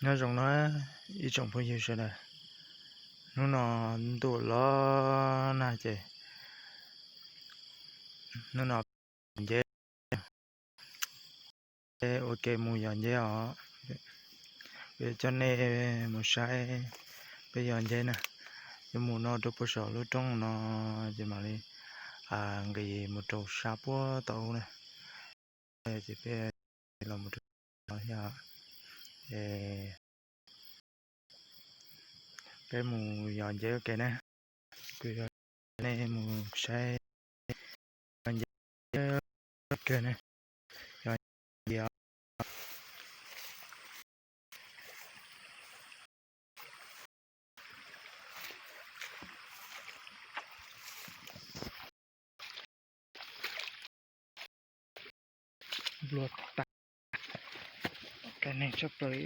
Nyob zoo na ib tsoom phooj ywg sawv daws, hnub no ntuj los nag ces hnub no nceb ua ke mus yos nceb os. Peb coj nej mus saib peb yos nceb na. Yuav mus no rau puag saum lub roob no ces mam li nqis mus rau sab puag tom ub na. Ces peb los mus rau no thiab, peb mus yos nceb ua ke na. Kuv yuav coj nej mus saib yos nceb ua ke na. Yos nceb nplua tas, kab neeg tshaj plaws li.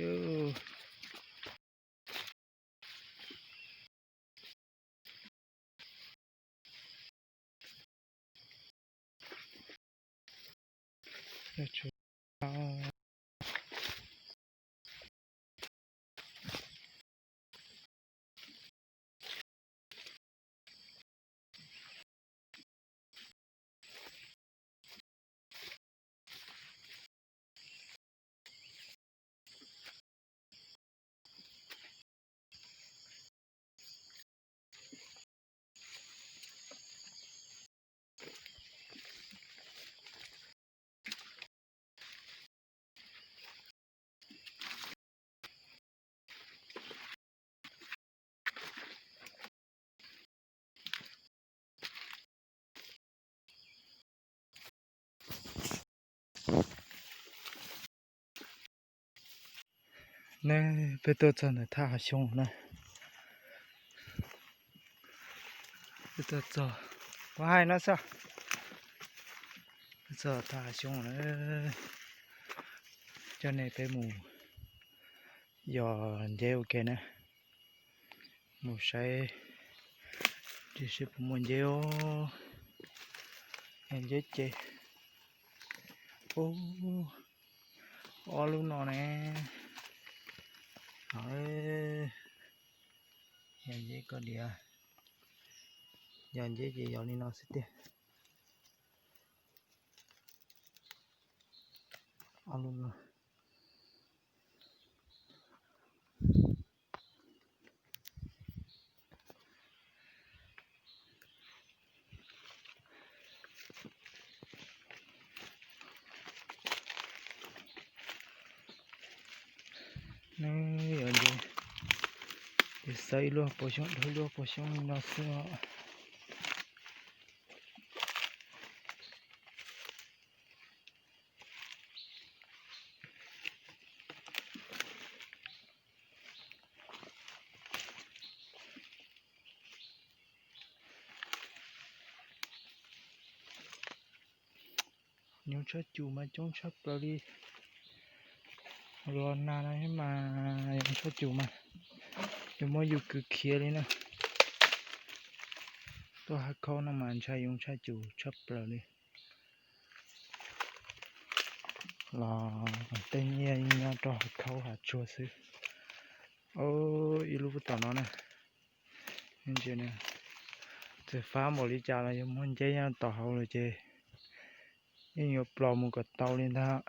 Ne, peb tuaj txog ntawm thaj hav xyoob na. Peb tuaj txog, kuv hais no xwb, peb txog thaj hav xyoob na. Coj nej peb mus yos nceb ua ke na. Mus saib tsis seb puas muaj nceb os. Yog nceb ces, ub, ob lub no ne. Yog nceb koj diam, yog nceb ces yog li no xwb tiag. Ob lub no. Neb yog ntses, ces xav ib lub puas xyoob dhau ib lub puas xyoob li no xwb os. Yoov tshaj cum mas coob tshaj plaws li. Los nag no mas yoov tshaj cum mas yuav muab yus kwv khiav li na. Tuaj hav khaub no mas ntshai yoov tshaj cum tshaj plaws li. Los tej nyiaj yeej nyob rau hav khaub hav tsuag xwb. Ib lub tom no na, txawm fab npaum li cas los yog muaj nceb nyob tom hauv lawm ces yeej yuav plos mus kom tau li ntag.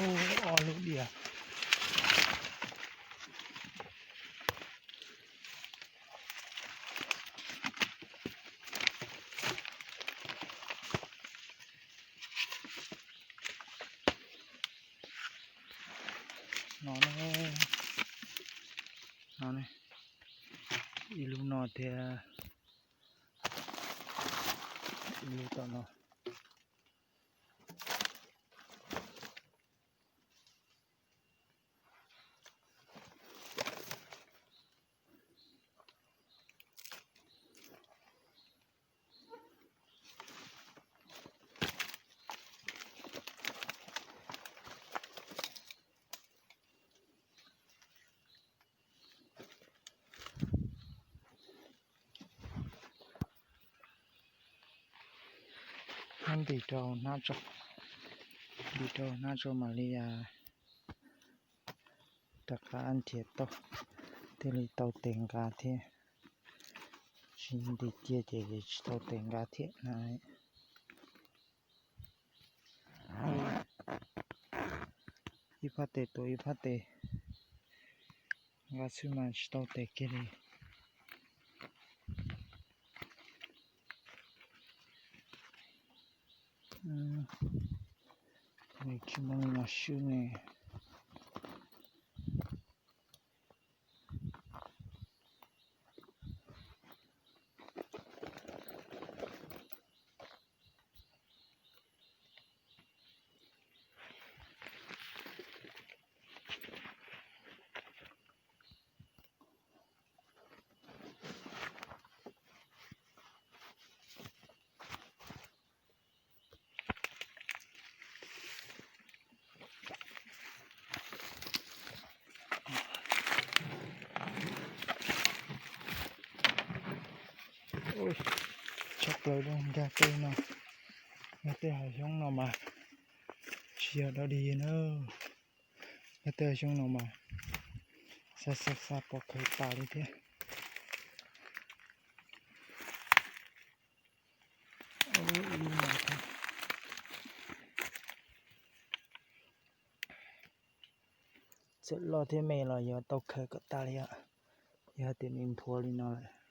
Ub, ob lub diam. No ne, no ne, ib lub no thiab, ib lub tom no. Ntim rau hnab tso, ntim rau hnab tso mam li rov qab nrhiav tau, thiaj li tau tes nqa thiab. Tsis ntim cia ces tsis tau tes nqa thiab na. Ib phab tes tuav ib phab tes, nqa xwb mas tsis tau tes kiag li. Nws tsis muaj li no swb ne. Tshaj plaws li, nkag tej no, nkag tej hav xyoob no mas tsis yog dog dig na. Nkag tej hav xyoob no mas xa xa xa pov khawv tas li thiab. Txawm loj thiab me los yuav tau khawv kom tas li os. Yog hais tias nws nthuav li no lawm,